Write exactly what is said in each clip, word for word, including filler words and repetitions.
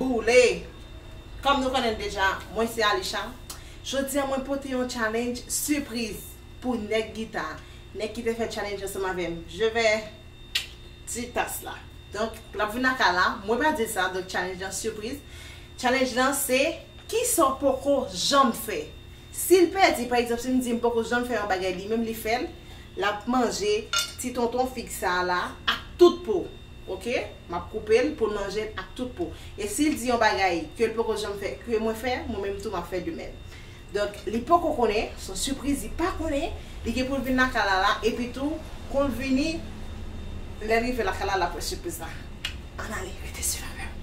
Boule! Kòm nou konnen deja, mwen se Alisha. Jodi a mwen pote yon challenge sipriz pou Nèg Gita. Nèg ki te fè challenge ansanm avè m. Je vais ti tas la. Donk, l ap vin nan kay la, mwen pa di l sa, donk challenge lan sipriz. Challenge lan se, kisa w poko janm fè? Si l pèdi, pa egzanp, si m di m poko janm fè yon bagay, li menm li fè l, l ap manje ti tonton fig sa a la ak tout po. Oke? M ap koupe l pou l manje l ak tout po. E si l di yon bagay ke l poko janm fè, ke mwen fè, mwen menm tou m ap fè de menm. Donk, li poko konnen, se yon sipriz, li pa konnen, li gen pou l vin lakay la la, epi tou, kon l vini, lè l rive lakay la, l ap wè sipriz la. Ann ale, rete swiv avè m.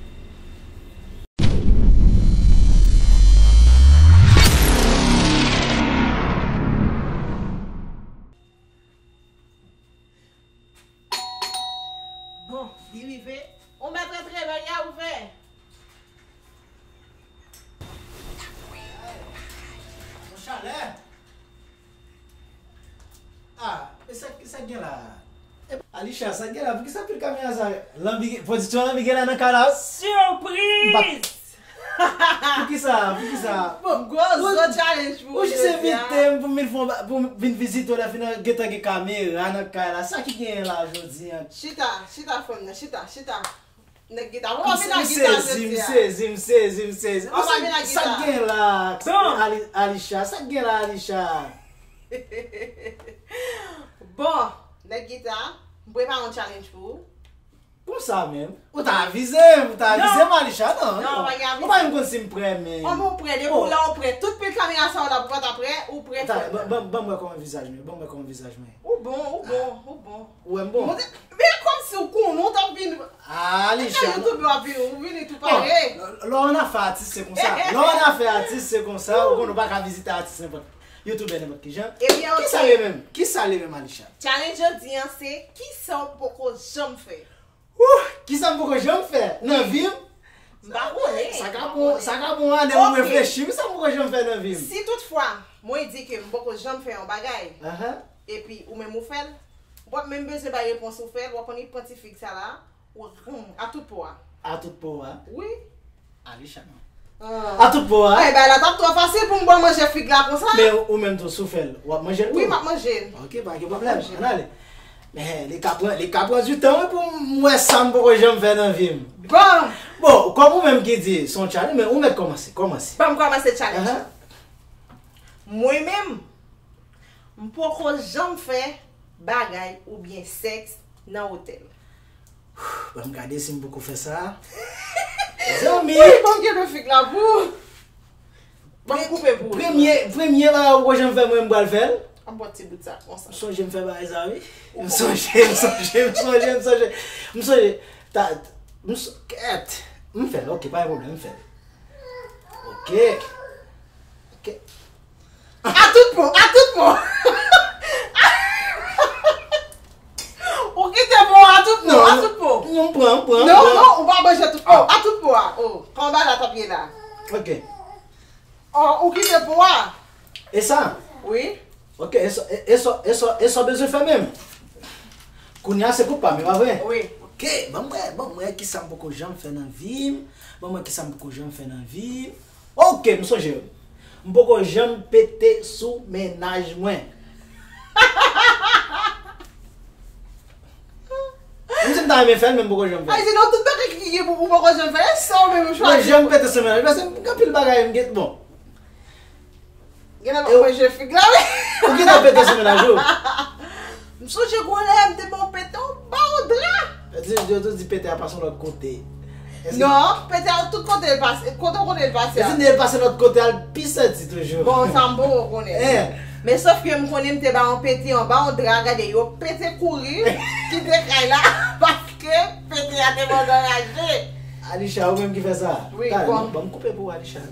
Bon, li rive. Ou mèt rantre, bèl ya ouvè. Yon chalè. Ah, e sa, sa k gen la? E, Alisha, sa k gen la? Poukisa pil kamera sa? Lanbi, pwodiksyon lanbi gen la nan kay la? Sipriz! Poukisa? Poukisa? Bon, gwo zo challenge pou ou jis envite m pou m vin fè yon ba-, pou m vin vizite w, lè fini gentan gen kamera nan kay la. Sa ki genyen la jodi a? Chita, chita, frè m nan, chita, chita. Nèg gita. Ou pa vin ak gita jodi a. M sezi, m sezi, m sezi. Ou pa vin ak gita. Sa k gen la? Bon. Ali-, Alisha, sa k gen la, Alisha? Bon, nèg gita, m prepare yon challenge pou ou. Konsa menm? Ou ta avize m, ou ta avize m, Alisha, non, non. Ou pa menm konn si m prè, men. Kòman ou prè? Depi ou la, ou prè. Tout pil kamera sa yo la, ou pa ta prè, ou prè, frè m nan. Ban, ban, ban m wè kòman vizaj mwen, ban m wè kòman vizaj mwen. Ou bon, ou bon, ou bon. Ou wè m bon? Men kòmsi ou konnen, ou t ap vin. Ah, Alisha, non. YouTube w ap vin, ou vini tou pare. Bon, lè w nan afè atis, se konsa. Lè w nan afè atis, se konsa. Ou konnen ou pa ka vizite atis nenpòt, youtubè nenpòt ki jan. Ebyen, oke. Kisa l ye menm? Kisa l ye menm, Alisha? Challenge jodi a, se kisa w poko janm fè? Ouh, kisa m poko janm fè nan vi m? M pa konnen. Sa ka pran, sa ka pran yon ane pou m reflechi, wi, sa m poko janm fè nan vi m. Si toutfwa, mwen di ke m poko janm fè yon bagay, epi ou menm ou fè l, w ap menm bezwen bay repons ou fè l, w ap annik pran ti fig sa la, ou, hmm, a tout po a. A tout po a? Wi. Alisha, non. Ah. A tout po a? Ay, bagay la t ap twò fasil pou m bwè manje fig la konsa. Men ou, ou menm tou, si w fè l, w ap manje l tou? Wi, m ap manje l. Oke, pa gen pwoblèm. Ann ale. Men li ka pran, li ka pran du tan, wi, pou m wè sa m poko janm fè nan vi m. Bon. Bon, kòm ou menm ki di, se yon challenge, men ou mèt kòmanse, kòmanse. Ban m kòmanse challenge. Ahan. Mwen menm, m poko janm fè bagay oubyen sèks nan otèl. Ban m gade si m poko fè sa. Zanmi! Wi, ban m kenbe fig la pou ou. Ban m koupe pou ou. Premye, premye bagay ou poko janm fè, mwen m pral fè l. Ap bwè ti bout sa konsa. M sonje m fè bagay sa, wi. M sonje, m sonje, m sonje, m sonje. M sonje. Ta, m s-, kèt. M fè l, oke, pa gen pwoblèm, m fè l. Oke. Oke. A tout po, a tout po. Ou kite po a tout po, a tout po. Non, non, pran, pran, non, pran. Non, ou pa manje tout po, a tout po a. Oh, kòman bagay la t ap ye la? Oke. Oh, ou kite po a. E sa? Wi. Oke, e sa, e, e sa, e sa, e sa w bezwen fè menm? Kounye a se pou pa m, e pa vre? Wi. Oke, ban m wè, ban m wè kisa m poko janm fè nan vi m. Ban m wè kisa m poko janm fè nan vi m. Oke, m sonje. M poko janm pete sou mennaj mwen. Menm si m ta renmen fè l, men m poko janm fè l. Ay, se nan tout bagay ki gen pou ou poko janm fè l, e sa ou menm ou chwazi. Mwen janm pete sou mennaj, paske m gen anpil bagay m gen, bon. Genlè m ap manje fig la, wi. Ou gentan pete sou mennaj ou? M sonje gwo lè m te ba w pete, w ba w dra. Yo tou, yo tou di pete a pase yon lòt kote. Non, pete a tout kote l pase, kote w konnen l pase a. Yo di l pase lòt kote a, l pi santi toujou. Bon, sa m poko konnen. Men sòf ke m konnen m te ba yon pete anba yon dra, gade, yo pete kouri, kite kay la, paske pete a te ba w anraje. Alisha, ou menm ki fè sa? Wi, bon. Ban m koupe pou ou, Alisha.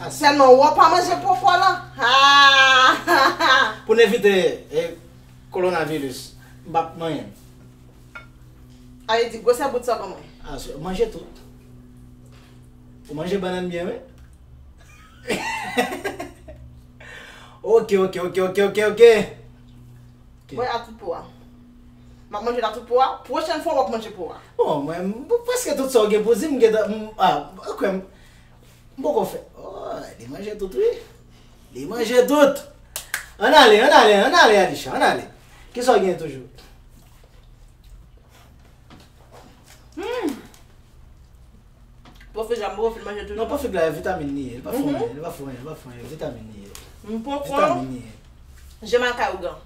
Sèlman, ou pa manje pwofò lan. Ah! Pou n evite, eh, kowonaviris, m p ap manyen. Ale di, gwosè bout sa ban mwen. Ah, manje tout. Ou manje bannann byen, wi. Oke, oke, oke, oke, oke, oke. Oke. Mwen a tout po a. M ap manje la tout po a. Pwochèn fwa w ap manje po a. Bon, mwen, m, prèske tout sa w gen pou di, m gentan, m, a, ou kwè m, m poko fè. Oh, li manje tout, wi. Li manje tout. Ann ale, ann ale, ann ale, Alisha, ann ale. Kisa w gen toujou? Hmm. Pwofit la, m poko fin manje toujou. Non, pwofit la, e vitamin li ye. Li pa fè anyen, li pa fè anyen, li pa fè anyen. Vitamin li ye. M poko. Vitamin li ye. Jemal kay ougan.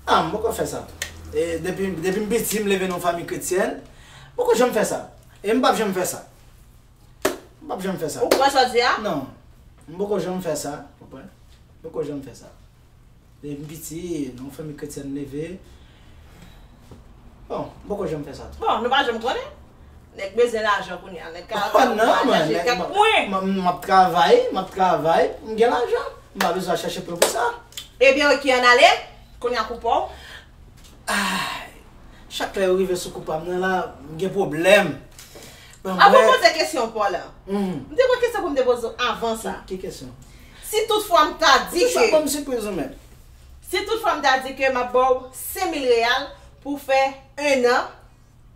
Ah, m poko fè sa tou. E depi, depi m piti, m leve nan yon fanmi kretyèn. M poko janm fè sa. E m p ap janm fè sa. M p ap janm fè sa. Ou kwè sa w di a? Non. M poko janm fè sa. Ou konprann? M poko janm fè sa. Depi m piti, nan yon fanmi kretyèn m leve. Bon, m poko janm fè sa tou. Bon, nou pa janm konnen. Nèg bezwen lajan kounye a. Nèg ka Oh, non, man, nèg, kèk pwen. M, m, m ap travay, m ap travay, m gen lajan. M pa bezwen chèche plan pou sa. Ebyen, ok, ann ale. Kounye a koup ou. Ay, chak lè yo rive sou koup a m nan la, m gen pwoblèm. Bon, Avan w bref. poze kesyon pa w la, Mhm. m te gon kesyon pou m te poze w avan sa. Ki, ki kesyon? Si tout fwa m ta di Ou toujou ap ke ban m sipriz ou menm. Si tout fwa m ta di ke m ap ba w senk mil reyal pou w fè en an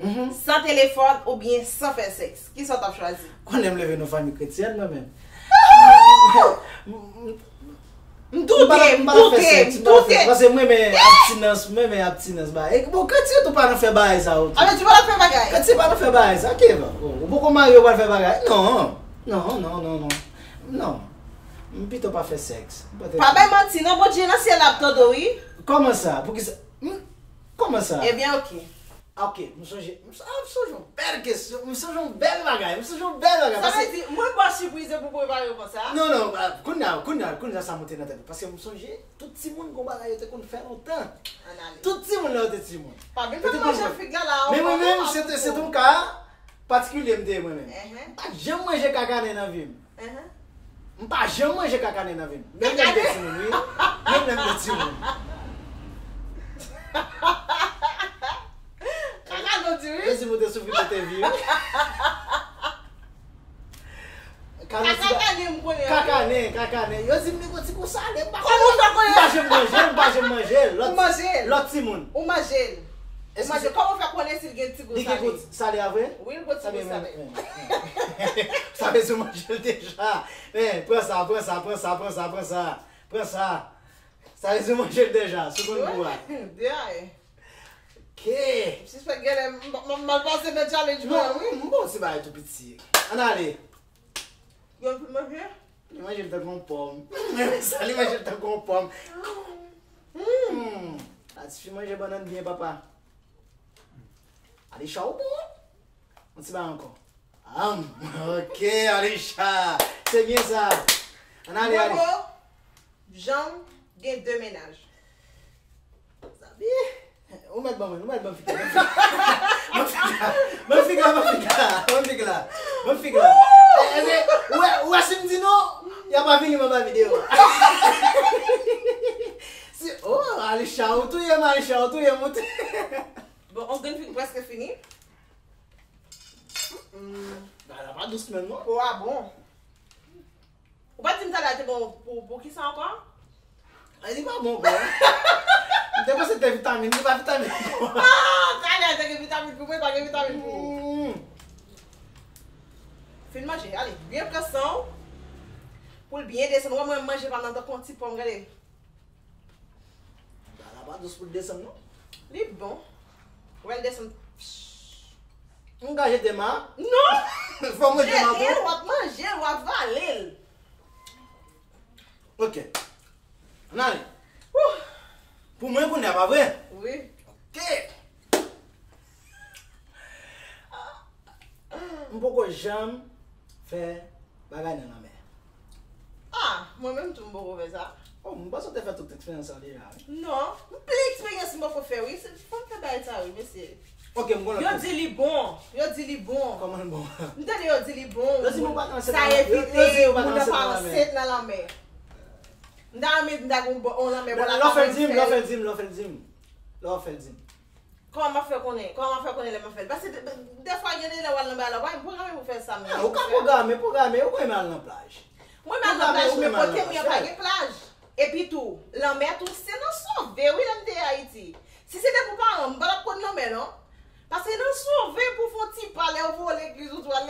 Mhm. san telefòn oubyen san fè sèks, kisa w t ap chwazi? Konnen m leve nan fanmi kretyèn mwen menm. M, m, M doute, m pa, m m pa ta fè doute, sèks, m m pa ta fè doute. sèks. Paske mwen renmen abstinans, mwen renmen abstinans ba. E bon, kretyen tou pa nan fè bagay sa yo tou. A vle di w pa nan fè bagay? Kretyen pa nan fè bagay sa, ki bon? Ou poko marye, ou pral fè bagay? Non. Non, non, non, non. Non. M pito pa fè sèks. M pa te Pa bay manti non, Bondye nan syèl la ap tande w, wi. Kòman sa? Poukisa? M, kòman sa? Ebyen, ok. Ok, m sonje, m so- ah, m sonje yon bèl kesyon, m sonje yon bèl bagay, m sonje yon bèl bagay. Sa vle di, mwen ba w sipriz pou prepare konsa? Non, non, ah, kounye a, kounye a, kounye a sa monte nan tèt mwen. Paske m sonje, tout timoun gon bagay yo te konn fè lontan. Ann ale. Tout timoun lè yo te timoun. Pa vin fè m manje fig la, la, Men mwen menm, se te, se te yon ka patikilye m te ye mwen menm. Ehn. M pa t janm manje kakanen nan vi m. Ahan. M pa janm manje kakanen nan vi m. Menm lè m te timoun, wi. Menm lè m te timoun. Kakanen w di wi. Yo di m ou te soufri kote vi, wi. Kakanen, m konnen. Kakanen, kakanen. Yo di m li gon ti gou sale. M pa Kòman w fè konnen? M pa janm manje l, m pa janm manje l. Lòt, Ou manje l? lòt timoun. Ou manje l? Ou manje l. Kòman w fè konnen si l gen ti gou sale? Li gen gou sale a vre? Wi, l gon ti gou sale. Sa vle di w manje l deja. Men, pran sa, pran sa, pran sa, pran sa, pran sa. Pran sa. Sa vle di w manje l deja, sou konn gou a. Wi, de ay. Ok. M sispèk genlè m, m, m mal pase nan challenge mwen an, wi. Non, m, m bon ti bagay tou piti. Ann ale. Yon ti manje? Li manje l tankou yon pòm. Sa, li manje l tankou yon pòm. Hmm. A, tifi manje bannann byen, papa. Alisha, ou bon? Yon ti bagay ankò. Am, ok, Alisha. Se byen sa. Ann ale, ale. Bobo, Janm gen de mennaj. Zabi, ou mèt ban mwen, ou mèt ban fig la, ban fig la, ban fig la, ban fig la, ban fig la, ban fig la. E, e, ou wè, ou wè si m di non, y a pa vini m anba videyo a. Si, oh, Alisha, ou touye m, Alisha, ou touye m, ou touye m. Bon, yon grenn fig prèske fini. Mm. Bagay la pa dous menm, non. Po a bon. Ou pa di m talè a te bon pou, pou kisa ankò? Ay, li pa bon ankò. M te panse te vitamin, li pa vitamin ankò. Ah, talè a te gen vitamin pou mwen, pa gen vitamin pou ou. Mm. Fin manje, ale, byen pran san w. Pou l byen desann. Ou wè mwen manje pa m nan tankou yon ti pòm, gade. Bagay la pa dous pou l desann, non. Li bon. Ou wè l desann. M ka jete m a? Non! Fò m jete m a tou? Jete l, w ap manje l, w ap vale l. Ok. Ann ale. Ouh! Pou mwen kounye a, pa vre? Wi. Ok. M poko janm fè bagay nan lanmè. Ah, mwen menm tou m poko fè sa. Oh, m panse w te fè tout eksperyans sa deja, wi. Non, m plen eksperyans m poko fè, wi. Se, fò m fè bagay sa, wi, mesye. Ok, m gon lòt kesyon. Yo di li bon, yo di li bon. Kòman l bon? M tande yo di li bon. Yo di moun pa ka ansent nan lanmè. Sa evite moun nan pa ansent nan lanmè. M ta renmen m ta gon lanmè bò lakay mwen. Lè w fè l di m, lè w fè l di m, lè w fè l di m. Lè w fè l di m. Kòman m ap fè konnen? Kòman m ap fè konnen lè m ap fè l? Paske de, de, dèfwa gen de lè w al nan bagay la, w pa, m poko renmen pou fè sa menm. Ah, ou ka pwograme, pwograme, ou renmen al nan plaj. Mwen renmen al nan plaj, men kote m ye pa gen plaj. Epi tou, lanmè tou, se nan sove, wi, lè m te Ayiti. Si se te pou paran m, m pa t ap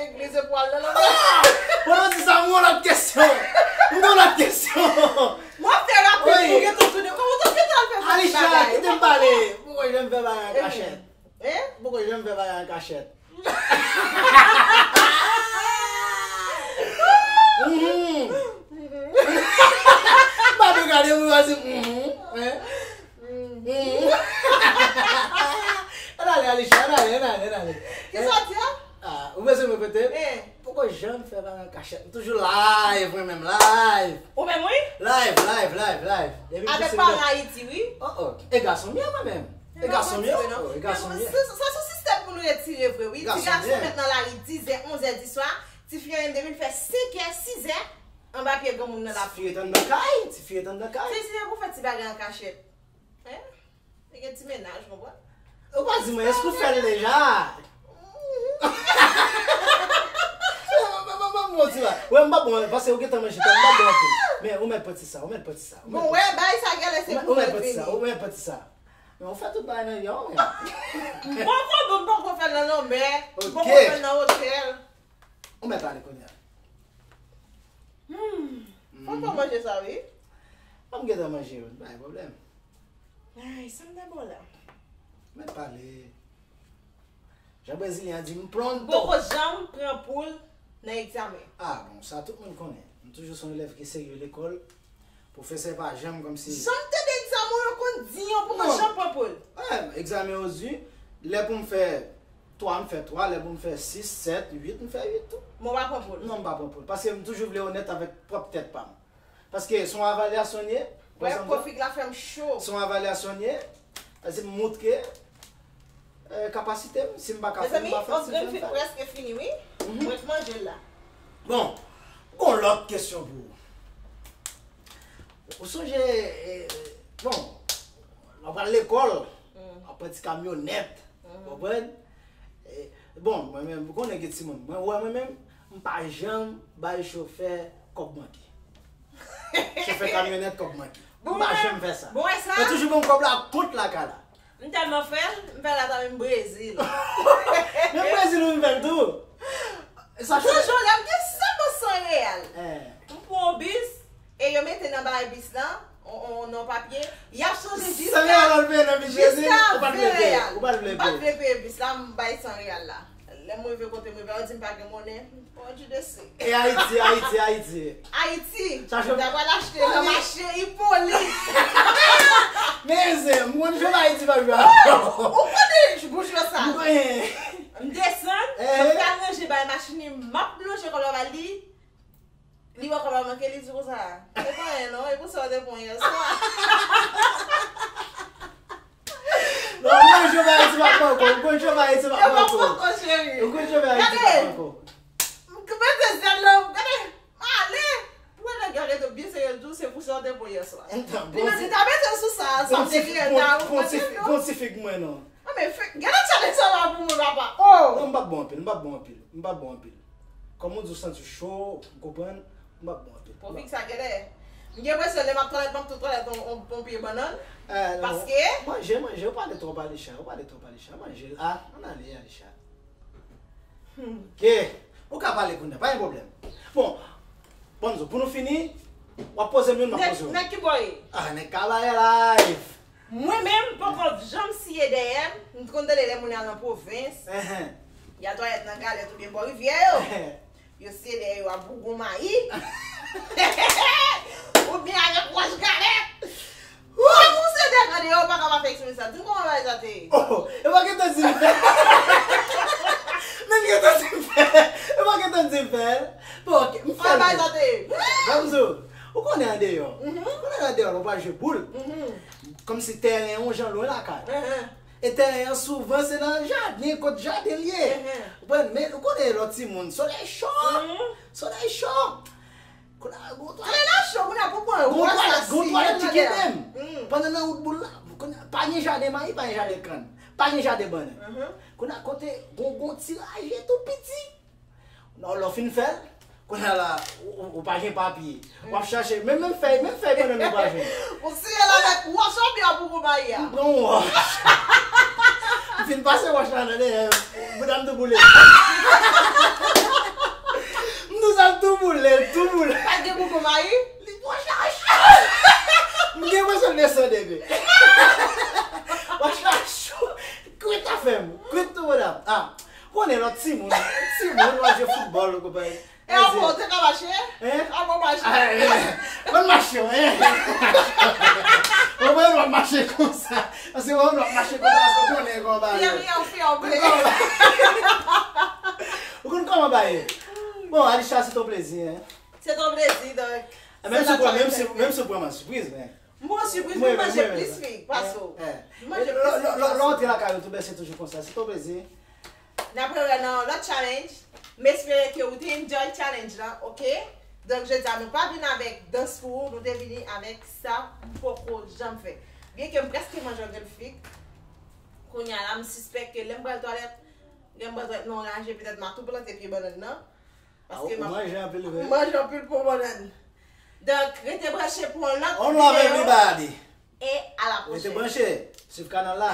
legliz epi w al nan lanmè. Pandan w di sa, m gen yon lòt kesyon. M gen yon lòt kesyon. Mwen fè rapid pou gen tout jounen. Kòman w te gentan al fè sèten bagay? Alisha, kite m pale. Poko janm fè bagay an kachèt. Hein? Poko janm fè bagay an kachèt. Mhm. M pa tou gade, mwen pa di, mhm. Hein? Mhm. Ann ale, Alisha, ann ale, ann ale, ann ale. Kisa w di a? Ah, ou bezwen repete? Eh. Poko janm fè bagay an kachèt. M toujou live, mwen menm, live. Ou menm, wi? Live, live, live, live. Depi m Avèk piti, m paran Ayiti, wi. Oh, oh. E gason m ye, mwen menm. E gason m ye, oh, e gason m ye. Sa, sa se sistèm pou nou retire vre, wi. Ti gason m ye. Mèt nan lari dizè, onzè diswa. Tifi an menm depi l fè senkè, sizè, anba pye granmoun nan l ap. Tifi ret anndan kay, tifi ret anndan kay. Se, se pou fè ti bagay an kachèt. Hein? Li gen ti mennaj, konprann? Ou pa di mwen, èske ou fè l deja? Wè, m pa bon, paske ou gentan manje, m pa bon anpil. Men, ou mèt pran ti sa, ou mèt pran ti sa. Bon, wè, bay sa genlè se pou mwen vini. Ou mèt pran ti sa, ou mèt pran ti sa. Men ou fè tout bagay nan yon, men. M poko, m poko fè l nan lanmè, m poko fè l nan otèl. Ou mèt ale kounye a. Hmm. Fò m pran manje sa, wi. Ban m gentan manje, wi, pa gen pwoblèm. Ay, sa m ta bon la. Mèt pale. Jan Brezilyen an di, m pronto. Poko janm pran poul nan egzamen. Ah, bon, sa tout moun konnen. M toujou se yon elèv ki serye lekòl. Pwofesè pa janm kòmsi. Janm tande egzamen w yo konn di yon poko janm pran poul. Wè, egzamen yo di, lè pou m fè twa, m fè twa, lè pou m fè sis, sèt, uit, m fè uit tou. Men w pa pran poul. Non, m pa pran poul. Paske m toujou vle onèt avèk pwòp tèt pa m. Paske se yon evalyasyon l ye. Wè, kofik la fè m cho. Se yon evalyasyon l ye. Paske m montre, eh, kapasite m. Si m pa ka fè l, m pa fè l. Mezanmi, yon grenn fil prèske fini, wi. Mwen k manje l la. Bon, gon lòt kesyon pou ou. Ou sonje, eh, bon, w ap al lekòl, w ap pran ti kamyonèt, konprann? Eh, bon, mwen menm, ou konnen gen timoun. Mwen, wè, mwen menm, m pa janm bay chofè kòb manke. Chofè kamyonèt kòb manke. M pa janm fè sa. Bon, wè sa. Mwen toujou ban m kòb la tout lakay la. M tèlman fè l, m fè l ata menm Brezil. Menm Brezil ou vin fè l tou? Sa chanje. Toujou lè m gen sèlman san reyal. Eh. M pran yon bis, e yo mete nan bagay bis lan, on, on, on papye, y ap chanje jiska, san reyal al peye nan bis Brezil, jiska ou pa t vle peye, ven reyal. Ou pa t vle peye. M pa t vle peye bis la, m bay san reyal la. Lè m rive kote m rive, yo di m pa gen monnen. Bondye de se. E Ayiti, Ayiti, Ayiti. Ayiti. Sa fè m ta pral achte nan mache Ipolit. Men se, m konn jwe Ayiti pa jwe. Ou konnen bouch yo sa. M konnen. M desann, eh, m pral ranje bay machin li, m ap lonje kòb la ba li. Li wè kòb la manke, li di konsa, "Se pa anyen non, e pou sa w te pran yè swa." Non, ou konn jwe Ayiti pa pran kò, ou konn jwe Ayiti pa pran kò. Yo pa pran kò, cheri. Ou konn jwe Ayiti pa pran kò. Gade, m mete zèl nan, gade, m ale. Pou wè nèg yo rete byen serye, l di w se pou sa w te pran yè swa. Li mèt di, ta mete l sou sa, sa m te gen ta ou pa te non. Bon ti fig mwen non. Ah, men fè, gade challenge sa la pou mwen, papa. Oh! Non, m p ap bon anpil, m p ap bon anpil, m p ap bon anpil. Kòm ou di w santi w cho, ou konprann, m p ap bon anpil. Pwofik sa genlè. M gen enpresyon lè m ap twalèt, m ap tou twalèt on, on, on pye bannann. Eh, non. Paske manje, manje, ou pale twòp, Alisha, ou pale twòp, Alisha. Manje, ah, ann ale, Alisha. Hmm. Ok. Ou ka pale kounye a, pa gen pwoblèm. Bon, Bonzo, pou nou fini, w ap poze m youn, m ap poze w. Nèg, nèg ki bò ye? Ah, nèg Kabarè Live. Mwen menm, m poko janm siye dèyè m. M konn tande lè moun al nan pwovens, y al twalèt nan Galèt oubyen bò rivyè yo. Yo siye dèyè yo ak bougon mayi. Oubyen avèk wòch Galèt. Ou se dèyè an deyò, ou pa ka pa fè eksperyans sa. Di m kòman bagay sa te ye? Oh, e pa gentan di m fè. Men gentan di m fè. E pa gentan di m fè. Bon, ok, m fè l. Bagay sa te ye. Bonzo, ou konnen an deyò. Ou konnen an deyò, lè w pral jwe boul. Kòmsi tèren an yon jan lwen lakay. E tèren an souvan se nan jaden, kot jaden l ye. Ou konprann? Men ou konnen lòt timoun, solèy cho. Solèy cho. Kounye a, gon twalèt. Tèren an cho, kounye a pou pran gon twalèt, gon twalèt ki kenbe m. Pandan nan wout boul la, kounye a, pa gen jaden mayi, pa gen jaden kann, pa gen jaden bannann. Kounye a, kote gon, gon ti raje tou piti. Non, lè w fin fè l, kounye a la, ou, ou, ou pa gen papye. W ap chache, men menm fèy, menm fèy bannann ou pa jwenn. Ou siye l avèk wòch oubyen bougon mayi a? M pran yon wòch. M fin Pase wòch la nan dèyè, bouda m tou boule. M tou sa l tou boule, l tou boule. Pa gen bougon mayi? Li wòch la cho. M gen enpresyon l desann ebe. Wòch la cho. Kwit afè m. Kwit tou, bouda m. Ah, konnen lòt timoun. Timoun w ap jwe foutbòl, konprann. E anvan, ou te ka mache? Hein? Anvan mache. Ah, eh, eh. Mwen mache, hein? Mwen mwen w ap mache konsa. Paske mwen w ap mache konsa, paske w konnen kòman bagay. Fè riyè, fè anble. Ou konn kòman bagay. Bon, Alisha, se ton plezi, hein? Se ton plezi, donk. Menm si w pran, menm si, menm si w pran m an sipriz, men. M pran sipriz, mwen manje plis fi pase w. Lè w antre lakay ou tou, bèl se toujou konsa. Se ton plezi. N ap rewè nan yon lòt challenge. M espere ke ou te enjoy challenge lan, oke? Donk, jodi a, nou pa vin avèk dans pou ou, nou te vini avèk sa m poko janm fè. Byenke m prèske manje yon grenn fig, kounye a la, m sispèk ke lè m pral twalèt, lè m pral twalèt nan yon raje, petèt m a tou plante pye bannann nan. Paske m ap manje anpil, vre. Manje anpil pon bannann. Donk, rete branche pou yon lòt videyo. One love everybody. E a la pwochèn. Rete branche. Swiv kanal la.